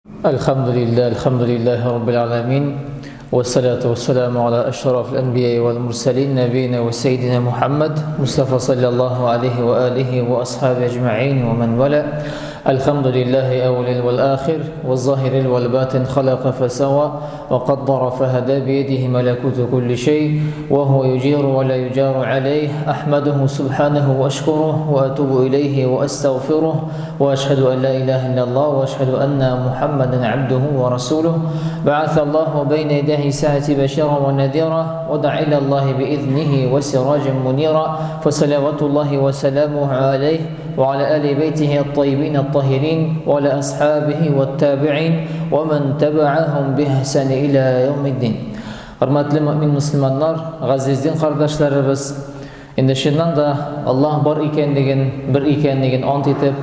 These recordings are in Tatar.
الحمد لله الحمد لله رب العالمين والصلاة والسلام على أشرف الأنبياء والمرسلين نبينا وسيدنا محمد مصطفى صلى الله عليه وآله وأصحابه أجمعين ومن ولا الحمد لله أول والآخر والظاهر والباطن خلق فسوى وقدر فهدى بيده ملكوت كل شيء وهو يجير ولا يجار عليه أحمده سبحانه وأشكره وأتوب إليه وأستغفره وأشهد أن لا إله إلا الله وأشهد أن محمدا عبده ورسوله بعث الله بين يديه ساعة بشيرا ونذيرا ودعا إلى الله بإذنه وسراجا منيرا فصلوات الله وسلامه عليه وعلى آل بيته الطيبين الطاهرين وعلى أصحابه والتابعين ومن تبعهم بإحسان إلى يوم الدين Хөрмәтле мөмин мөселманнар, газиз дин кардәшләребез, инде чыннан да Аллаһ бар икәнлеген, бер икәнлеген ант итеп,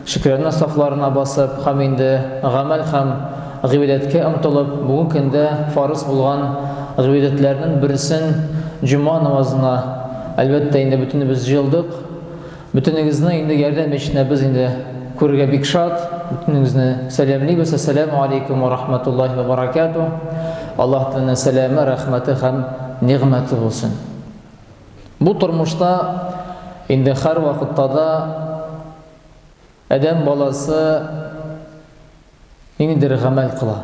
шөкранә сафларына басып һәм инде гамәл һәм гыйбадәткә омтылып, бүгенге көндә фарыз булган гыйбадәтләрнең берсен җома намазына, әлбәттә, инде бөтенебез җыелдык. Бөтенегезне инде ярдәм эченә без инде күрергә бик шат. Бөтенегезне сәламлибез. Ассаламу алейкум ва рахматуллахи ва баракату. Аллаһ Тәгаләнең сәламе, рәхмәте һәм нигъмәте булсын. Бу тормышта инде һәр вакытта да адәм баласы ниндидер гамәл кыла.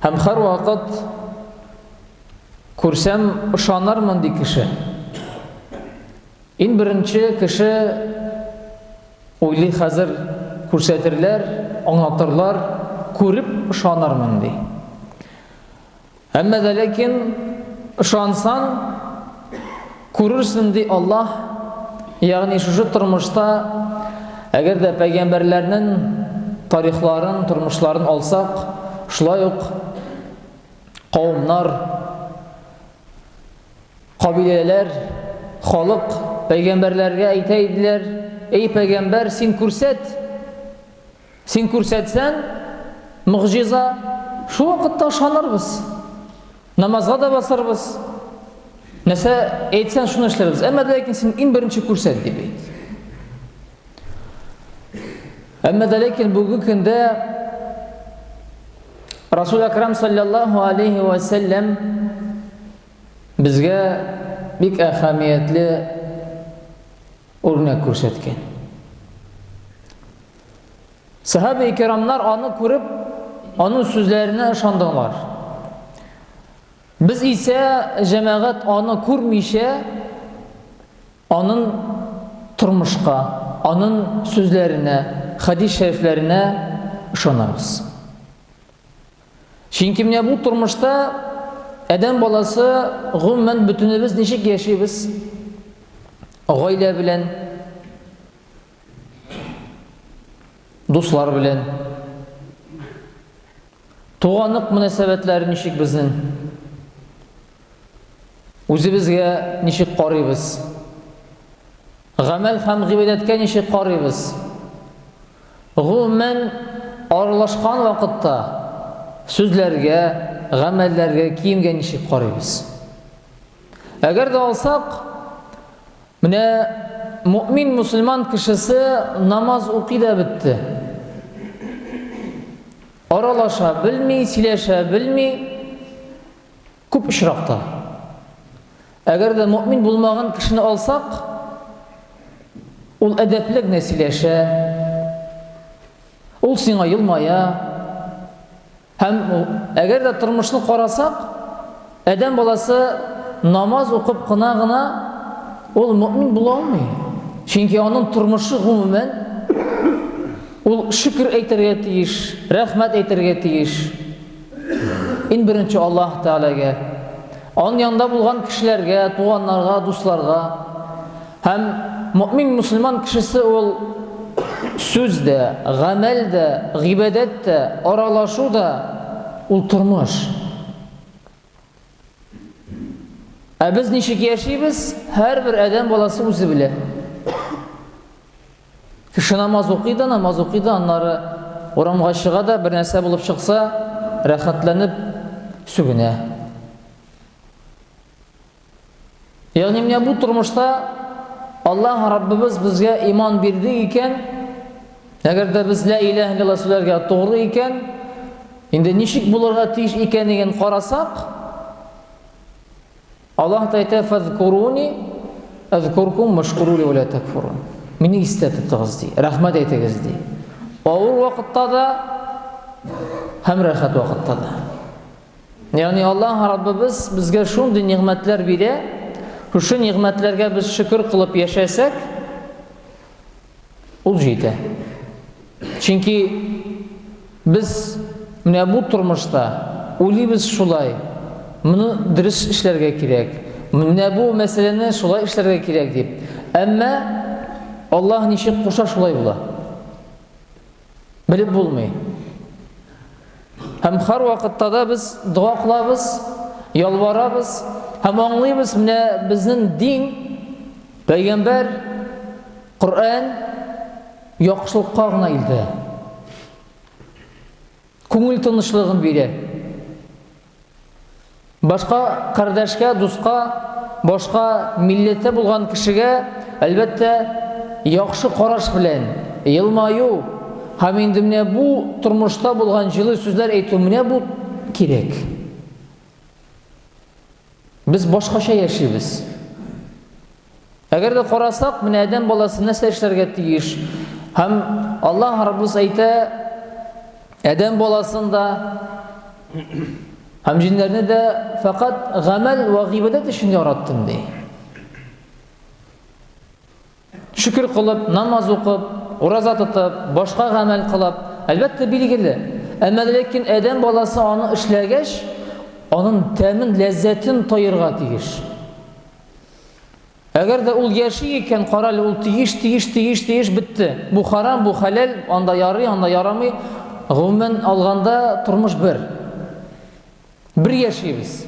Һәм һәр вакыт күрсәм ышанырмын ди кеше. Иң беренче кеше уйлый хәзер күрсәтерләр, аңлатырлар, күреп ышанырмын ди. Әмма дә ләкин ышансан, күрерсең ди Аллаһ, ягъни шушы тормышта әгәр дә пәйгамбәрләрнең тарихларын, тормышларын алсак, шулай ук кавымнар, Кабиләләр, халык пәйгамбәрләргә әйтә иделәр, Эй пәйгамбәр, син күрсәт! Син күрсәтсәң, могҗиза, шул вакытта ышанырбыз. Намазга да басарбыз. Нәрсә әйтсәң, шуны эшләрбез. Әмма дә ләкин син иң беренче күрсәт дип әйт. Әмма дә ләкин бүгенге көндә Расул Акрам саллаллаху алейхи ва сәлләм Безгә бик әһәмиятле үрнәк күрсәткән. Сахаба икрамнар аны күреп, аның сүзләренә ышандылар. Без исә җәмәгать аны күрмичә, аның тормышка, аның сүзләренә, хәдис шәрифләренә ышанабыз. Чөнки менә бу тормышта адәм баласы гомумән бөтенебез ничек яшибез? Гаилә белән, дуслар белән. Туганлык мөнәсәбәтләре ничек безнең? Үзебезгә ничек карыйбыз? Гамәл һәм гыйбадәткә ничек карыйбыз? Гомумән, аралашкан вакытта сүзләргә, гамәлләргә, киемгә ничек карыйбыз? Әгәр дә алсак, менә мөмин мусульман кешесе намаз укый да бетте. Аралаша белми, сөйләшә белми, күп очракта. Әгәр дә мөэмин булмаган кешене алсак, ул әдәпле генә сөйләшә, ул сиңа елмая. Һәм әгәр дә тормышны карасак, адәм баласы намаз укып кына гына ул мөэмин була алмый. Чөнки аның тормышы гомумән ул шөкер әйтергә тиеш, рәхмәт әйтергә тиеш. Иң беренче Аллаһ Тәгаләгә, аның янында булган кешеләргә, туганнарга, дусларга. Һәм мөмин мусульман кешесе ул сүз дә, гамәл дә, гыйбадәт тә, аралашу да ул тормыш. Ә без ничек яшибез, һәрбер адәм баласы үзе белә. Кеше намаз укый да, намаз укый да, аннары урамга чыга да, бер нәрсә булып чыкса, рәхәтләнеп сүгенә. Ягъни менә бу тормышта Аллаһ Раббыбыз безгә иман бирде икән, Әгәр дә без лә иләһ илляллаһ сүзләргә тугры икән, инде ничек булырга тиеш икәнлеген карасак, Аллаһ та әйтә, "Фазкуруни азкуркум вашкуру ли ва ла такфурун." Мине истә тотыгыз ди, рәхмәт әйтегез ди. Авыр вакытта да һәм рәхәт вакытта да. Ягъни Аллаһ Раббыбыз безгә шундый нигъмәтләр бирә, шушы нигъмәтләргә без шөкер кылып яшәсәк, ул җитә. Чөнки без менә бу тормышта уйлыйбыз шулай, моны дөрес эшләргә кирәк, менә бу мәсьәләне шулай эшләргә кирәк дип. Әмма Аллаһ ничек куша, шулай була. Белеп булмый. Һәм һәр вакытта да без дога кылабыз, ялварабыз һәм аңлыйбыз, менә безнең дин, пәйгамбәр, Коръән яхшылыкка гына илтә. Күңел тынычлыгын бирә. Башка кардәшкә, дуска, башка милләттә булган кешегә, әлбәттә, яхшы караш белән, елмаю һәм инде менә бу тормышта булган җылы сүзләр әйтү, менә бу кирәк. Без башкача яшибез. Әгәр дә карасак, менә адәм баласы нәрсә эшләргә тиеш? Һәм Аллаһ Раббыбыз әйтә, адәм баласын да һәм җиннәрне дә фәкать гамәл вә гыйбадәт өчен яраттым ди. Шөкер кылып, намаз укып, ураза тотып, башка гамәл кылып, әлбәттә, билгеле. Әмма ләкин адәм баласы аны эшләгәч, аның тәмен, ләззәтен тоерга тиеш. Әгәр дә ул яши икән, карале, ул тиеш, тиеш, тиеш, тиеш, бетте. Бу харам, бу хәләл, анда ярый, анда ярамый. Гомумән алганда тормыш бер. Бер яшибез.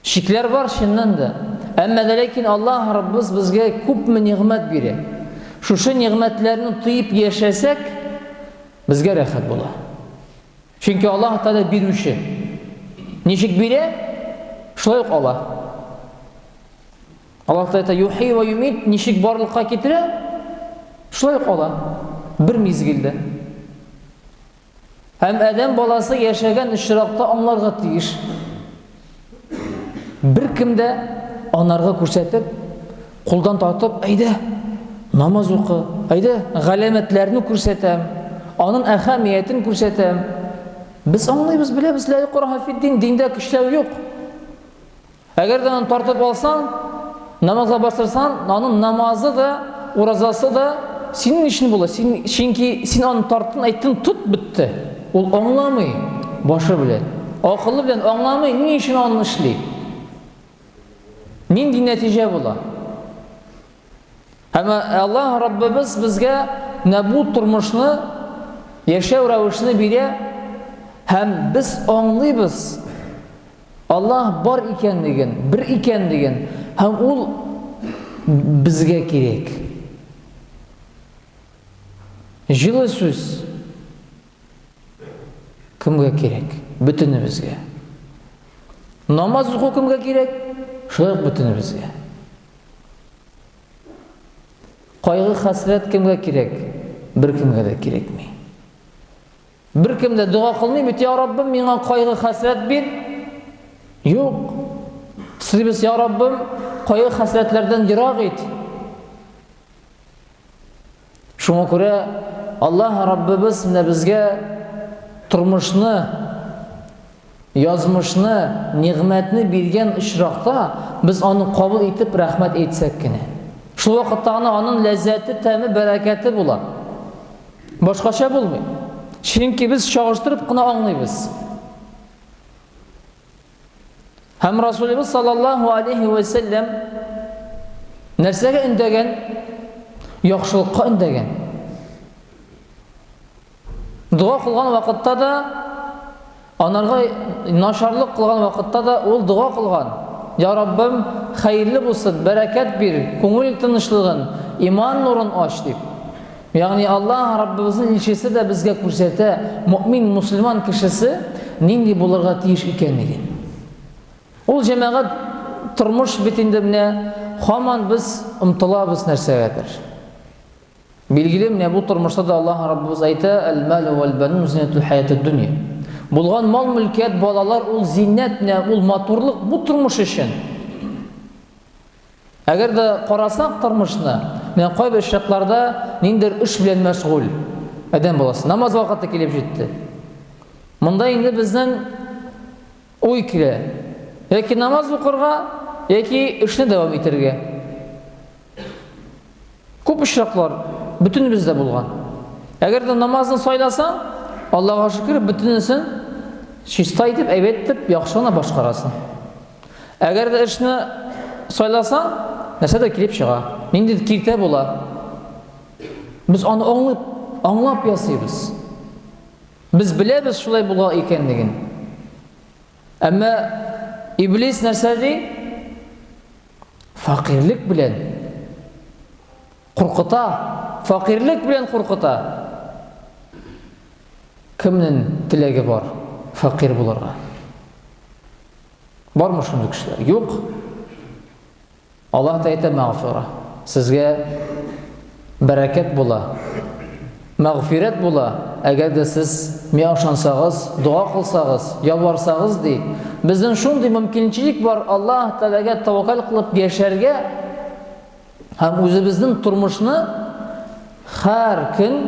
Чикләр бар чыннан да. Әмма дә ләкин Аллаһ Раббыбыз безгә күпме нигъмәт бирә. Шушы нигъмәтләрне тоеп яшәсәк, безгә рәхәт була. Чөнки Аллаһ Тәгалә бирүче. Ничек бирә? Шулай ук ала. Аллаһ Тәгалә юхи ва юмит ничек барлыкка китерә? Шулай ук ала. Бер мизгелдә. Һәм адәм баласы яшәгән очракта аңларга тиеш. Беркем дә анарга күрсәтеп, кулдан тартып, әйдә, намаз укы, әйдә, галәмәтләрне күрсәтәм, аның әһәмиятен күрсәтәм. Без аңлыйбыз, беләбез, лә икраһа фид-дин, диндә көчләү юк. Әгәр дә аны тартып алсаң, намазга бастырсаң, аның намазы да, уразасы да синең өчен була. Син, чөнки син аны тарттың, әйттең, тот бетте. Ул аңламый башы белән. Акылы белән аңламый, ни өчен аны эшли. Нинди нәтиҗә була? Һәм Аллаһ Раббыбыз безгә менә бу тормышны, яшәү рәвешне бирә һәм без аңлыйбыз, Аллаһ бар икәнлеген, бер икәнлеген һәм ул безгә кирәк. Җылы сүз кемгә кирәк? Бөтенебезгә. Намаз уку кемгә кирәк? Шулай ук бөтенебезгә. Кайгы хәсрәт кемгә кирәк? Беркемгә дә кирәкми. Беркем дә дога кылмый бит, я Раббым, миңа кайгы хәсрәт бир. Юк. Сорыйбыз, я Раббым, кайгы хәсрәтләрдән ерак ит. Шуңа күрә Аллаһ Раббыбыз менә безгә тормышны, язмышны, нигъмәтне биргән очракта без аны кабул итеп рәхмәт әйтсәк кенә. Шул вакытта гына аның ләззәте, тәме, бәрәкәте була. Башкача булмый. Чөнки без чагыштырып кына аңлыйбыз. Һәм Расулыбыз саллаллаһу алейхи вә сәлләм нәрсәгә өндәгән? Яхшылыкка өндәгән. Дога кылган вакытта да анарга начарлык кылган вакытта да ул дога кылган. Я Раббым, хәерле булсын, бәрәкәт бир, күңел тынычлыгын, иман нурын ач дип. Ягъни Аллаһ Раббыбызның илчесе дә безгә күрсәтә, мөмин мусульман кешесе нинди булырга тиеш икәнлеген. Ул җәмәгать тормыш бит инде менә һаман без омтылабыз нәрсәгәдер. Билгеле, менә бу тормышта да Аллаһ Раббыбыз әйтә, Әл-малу вәл-банун зинәтул хәятид дөнья. Булган мал-мөлкәт, балалар ул зиннәт, менә ул матурлык бу тормыш өчен. Әгәр дә карасак тормышны, менә кайбер очракларда ниндидер эш белән мәшгуль адәм баласы. Намаз вакыты килеп җитте. Монда инде безнең уй килә. Яки намаз укырга, яки эшне дәвам итәргә. Күп очраклар бөтенебездә булган. Әгәр дә намазны сайласаң, Аллага шөкер, бөтенесен чиста итеп, әйбәт итеп, яхшы гына башкарасың. Әгәр дә эшне сайласаң, нәрсәдер килеп чыга. Ниндидер киртә була. Без аны аңлап, аңлап ясыйбыз. Без беләбез шулай була икәнлеген. Әмма иблис нәрсә ди? Факирлек белән куркыта, факирлек белән куркыта. Кемнең теләге бар факир булырга? Бармы шундый кешеләр? Юк. Аллаһ та әйтә мәгъфира. Сезгә бәрәкәт була. Мәгъфирәт була, әгәр дә сез миңа ышансагыз, дога кылсагыз, ялварсагыз, ди. Безнең шундый мөмкинчелек бар Аллаһ Тәгаләгә тәвәккәл кылып яшәргә һәм үзебезнең тормышны һәр көн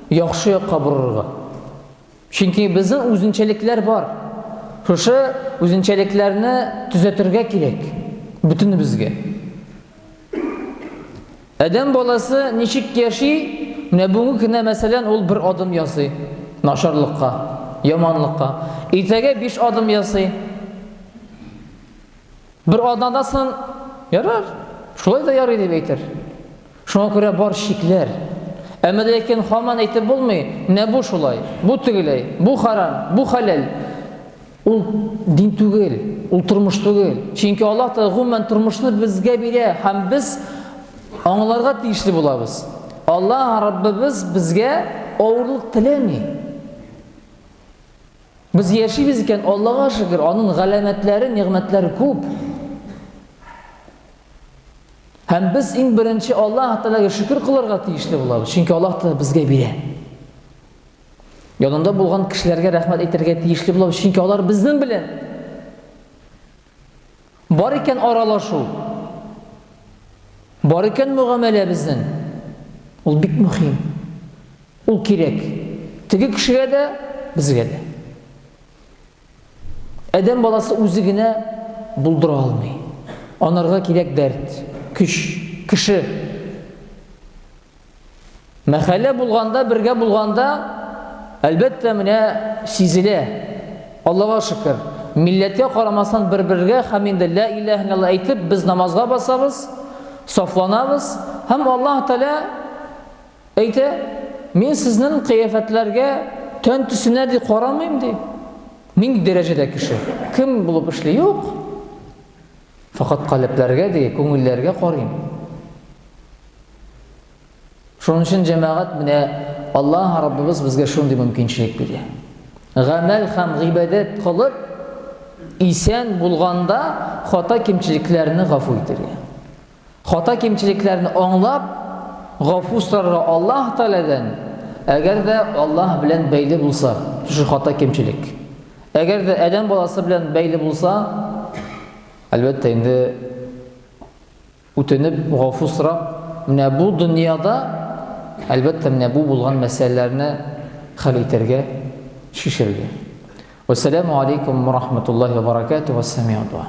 яхшы якка борырга. Чөнки безнең үзенчәлекләр бар. Шушы үзенчәлекләрне төзәтергә кирәк бөтенебезгә. Адәм баласы ничек яши? Менә бүгенге көндә, мәсәлән, ул бер адым ясый начарлыкка, яманлыкка. Иртәгә биш адым ясый. Бер атнадан соң ярар, шулай да ярый дип әйтер. Шуңа күрә бар шикләр. Әмма ләкин һаман әйтеп булмый, менә бу шулай, бу тегеләй, бу харам, бу хәләл. Ул дин түгел, ул тормыш түгел. Чөнки Аллаһ Тәгалә гомумән тормышны безгә бирә һәм без аңларга тиешле булабыз. Аллаһ Раббыбыз безгә авырлык теләми. Без яшибез икән, Аллага шөкер, аның галәмәтләре, нигъмәтләре күп. Һәм без иң беренче Аллаһ Тәгаләгә шөкер кылырга тиешле булабыз, чөнки Аллаһ Тәгалә безгә бирә. Янында булган кешеләргә рәхмәт әйтергә тиешле булабыз, чөнки алар безнең белән. Бар икән аралашу, бар икән мөгамәлә безнең, ул бик мөһим. Ул кирәк. Теге кешегә дә, безгә дә. Адәм баласы үзе генә булдыра алмый. Анарга кирәк дәрт, көч, кеше. Мәхәллә булганда, бергә булганда, әлбәттә, менә сизелә. Аллага шөкер. Милләткә карамастан бер-бергә һәм инде лә иләһ илляллаһ әйтеп, без намазга басабыз, сафланабыз һәм Аллаһ Тәгалә Әйтә, мин сезнең кыяфәтләргә, тән төсенә ди карамыйм ди. Нинди дәрәҗәдә кеше? Кем булып эшли? Юк. Фақат калебләргә ди, күңелләргә карыйм. Шуның өчен җәмәгать менә Аллаһ Раббыбыз безгә шундый мөмкинчелек бирә. Гамәл һәм гыйбадәт кылып, исән булганда хата кимчелекләрне гафу итәргә. Хата кимчелекләрне аңлап, гафу сорарга Аллаһ Тәгаләдән, әгәр дә Аллаһ белән бәйле булса, шушы хата кимчелек. Әгәр дә адәм баласы белән бәйле булса, әлбәттә инде үтенеп, гафу сорап, менә бу дөньяда әлбәттә менә бу булган мәсьәләләрне хәл итәргә, чишәргә. Вассаламу алейкум ва рахматуллахи ва баракатуһу. Вассами'у.